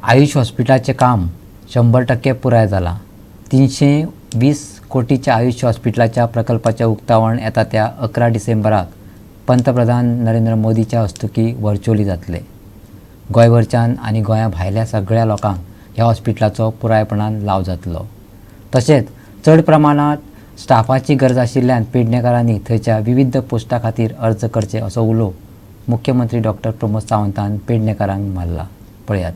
आयुष हॉस्पिटलाचें काम 100% पुराय जालां. 320 कोटीच्या आयुष हॉस्पिटलाच्या प्रकल्पाचें उक्तावण येता त्या 11 डिसेंबराक पंतप्रधान नरेंद्र मोदीच्या हस्तुकीं व्हर्च्युअली जातलें. गोंयभरच्यान आनी गोंया भायल्या सगळ्या लोकांक ह्या हॉस्पिटलाचो पुरायपणान लाव जातलो. तशेंच चड प्रमाणांत स्टाफाची गरज आशिल्ल्यान पेडणेकारांनी थंयच्या विविध पोस्टा खातीर अर्ज करचे, असो उलो मुख्यमंत्री डॉक्टर प्रमोद सावंतान पेडणेकारांक मारला. पळयात.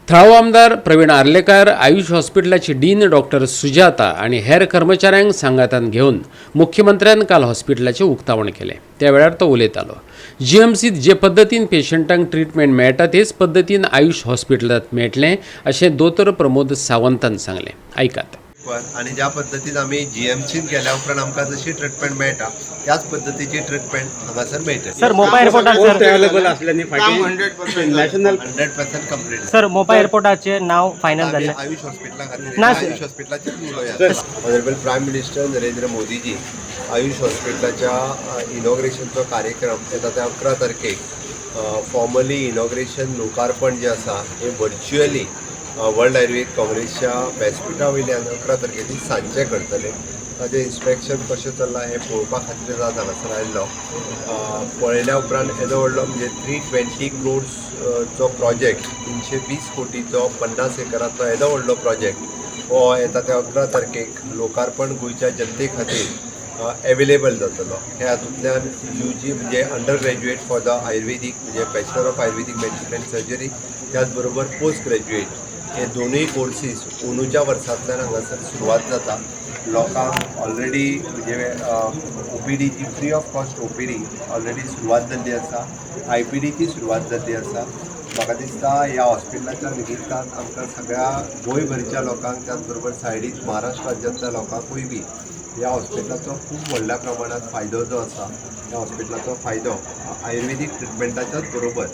थळावो आमदार प्रवीण आर्लेकार, आयुष हॉस्पिटलाची डीन डॉक्टर सुजाता आनी हेर कर्मचाऱ्यांक सांगातान घेवन मुख्यमंत्र्यान काल हॉस्पिटलाचें उक्तावण केलें. त्या वेळार तो उलयतालो. जीएमसीत जे पद्दतीन पेशंटांक ट्रिटमेंट मेळटा, तेच पद्दतीन आयुष हॉस्पिटलांत मेळटलें, अशें दोतोर प्रमोद सावंतान सांगलें. आयकात. आणि ज्या पद्दतीन आमी जीएमसीन गेल्या उपरांत आमकां जशी ट्रिटमेंट मेळटा, त्याच पद्दतीची ट्रिटमेंट हांगासर मेळटली. सर, मोपा एअरपोर्टार पोस्ट सर अवेलेबल असल्याने फाटी नॅशनल 100% कंप्लीट. सर, मोपा एअरपोर्टाचे नाव फायनल जाल्लें? आयुष हॉस्पिटला खातीर ना, आयुष हॉस्पिटलाचेच उलोवया. ऑनरेबल प्रायम मिनिस्टर नरेंद्र मोदीजी आयुष हॉस्पिटलाच्या इनॉग्रेशनचो कार्यक्रम येता त्या 11 तारखेक फॉर्मली इनॉग्रेशन, लोकार्पण जें आसा, हें व्हर्च्युअली वर्ल्ड आयुर्वेद काँग्रेसच्या व्यासपिठा वयल्यान 11 तारखेक सांजचें करतले. ताजें इन्स्पेक्शन कशें चल्लां हें पळोवपा खातीर आज हांगासर आयिल्लो. पळयल्या उपरांत येदो व्हडलो, म्हणजे 320 क्रोड्सचो प्रोजेक्ट, 320 कोटीचो, 50 एकरांतलो येदो व्हडलो प्रोजेक्ट हो येता त्या 11 तारखेक लोकार्पण गोंयच्या जनते खातीर एवेलेबल जातलो. हे हातूंतल्यान यूजी म्हणजे under graduate for the Ayurvedic, म्हणजे Bachelor of Ayurvedic Medicine and Surgery, त्याच बरोबर पोस्ट ग्रॅज्युएट हे दोनूय कोर्सीस अंदूच्या वर्सांतल्यान हांगासर सुरवात जाता. लोकांक ऑलरेडी म्हणजे ओपीडीची, free of cost OPD already सुरवात जाल्ली आसा. आयपीडीची सुरवात जाल्ली आसा. म्हाका दिसता, ह्या हॉस्पिटलाच्या निमित्तान आमकां सगळ्या गोंयभरच्या लोकांक, त्याच बरोबर सायडीक महाराष्ट्र राज्यांतल्या लोकांकूय बी ह्या हॉस्पिटलाचो खूब व्हडल्या प्रमाणात फायदो जो आसा, ह्या हॉस्पिटलाचो फायदो आयुर्वेदीक ट्रिटमेंटाच्याच बरोबर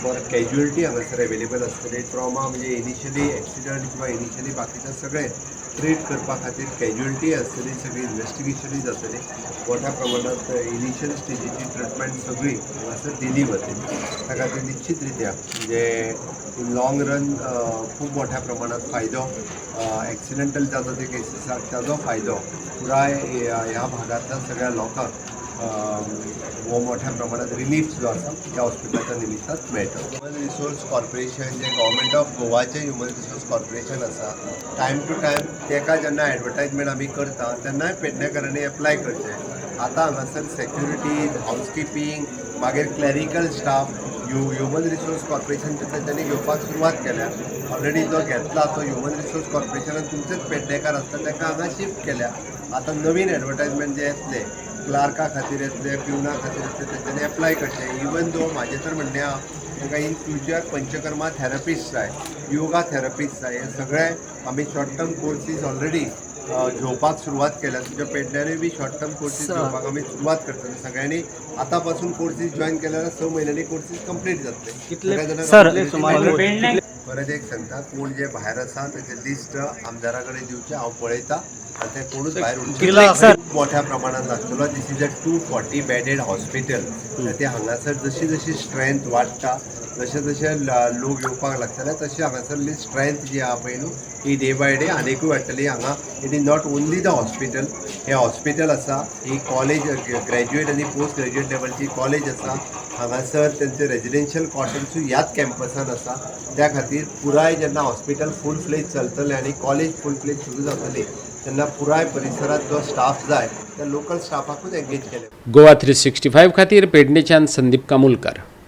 फॉर कॅज्युअलिटी हांगासर एवेलेबल आसतली. ट्रॉमा म्हणजे इनिशियली एक्सिडंट किंवा इनिशियली बाकीचे सगळे ट्रीट करपा खातीर कॅज्युअलिटी आसतली. सगळी इन्वेस्टिगेशनूय जातली. मोठ्या प्रमाणात इनिशियल स्टेजीची ट्रिटमेंट सगळी हांगासर दिली वतली. त्या खातीर निश्चित रित्या म्हणजे इन लाँग रन खूब मोठ्या प्रमाणात फायदो, एक्सिडेंटल जाता ते केसीसाक ताजो फायदो पुराय ह्या भागांतल्या सगळ्या लोकांक हो मोठ्या प्रमाणात रिलीफ जो आसा, ह्या हॉस्पिटलाच्या निमित्तान मेळटलो. ह्युमन रिसोर्स कॉर्पोरेशन जे गव्हर्मेंट ऑफ गोवाचें ह्युमन रिसोर्स कॉर्पोरेशन आसा, टायम टू टायम तेका जेन्ना एडवर्टायजमेंट आमी करता, तेन्नाय पेडणेकारांनी एप्लाय करचें. आतां हांगासर सेक्युरिटी, हावसकिपींग, मागीर clerical staff human resource corporation तेंच्यांनी घेवपाक सुरवात केल्या. ऑलरेडी जो घेतला तो ह्युमन रिसोर्स कॉर्पोरेशनान तुमचेच पेडणेकार आसता, तांकां हांगा शिफ्ट केल्या. आतां नवीन एडवर्टायजमेंट जे येतले, क्लार्का खातीर येतले, पिवना खातीर येतले, तेंच्यांनी एप्लाय करचें. इवन दो म्हाजें तर म्हणणें आहा, तांकां इन फ्युचर पंचकर्मा थेरपिस्ट जाय, योगा थेरपिस्ट जाय, हे सगळे आमी शॉर्ट टर्म कोर्सीस ऑलरेडी घेवपाक सुरवात केल्या. तुमच्या पेडण्यानूय बी शॉर्ट टर्म कोर्सीस घेवपाक आमी सुरवात करतले. सगळ्यांनी आतां पासून कोर्सीस जॉयन केल्यार 6 म्हयन्यांनी कोर्सीस कंप्लीट जातले. सगळ्या जाणांक सर, opportunity मेळटली. परत एक सांगता, कोण जे भायर आसा तेचे लिस्ट आमदारा कडेन दिवचें. हांव पळयता आनी ते कोणूच भायर उरचे. सर. खूब मोठ्या प्रमाणात लागतलो. This is a 240 bedded hospital. ते हांगासर जशी जशी स्ट्रेंथ वाडटा, जशे जशे लोक येवपाक लागतले, तशी हांगासरली स्ट्रेंथ जी आहा पळय न्हू, ही डे बाय डे आनिकूय वाडटली. हांगा it is not only the hospital. हें हॉस्पिटल आसा, ही कॉलेज, ग्रॅज्युएट आनी पोस्ट ग्रॅज्युएट लेवलची कॉलेज आसा. हांगासर तेंचे रेजिडेन्शियल क्वॉर्टर्सूय ह्याच कॅम्पसान आसा. त्या खातीर पुराय जेन्ना हॉस्पिटल फूल फ्लेज चलतलें आनी कॉलेज फूल फ्लेज सुरू जातली, तेन्ना पुराय परिसरात जो स्टाफ जाय, त्या लोकल स्टाफाकूच एंगेज केले. गोवा 365 खातीर पेडणेच्यान संदीप कामुलकर.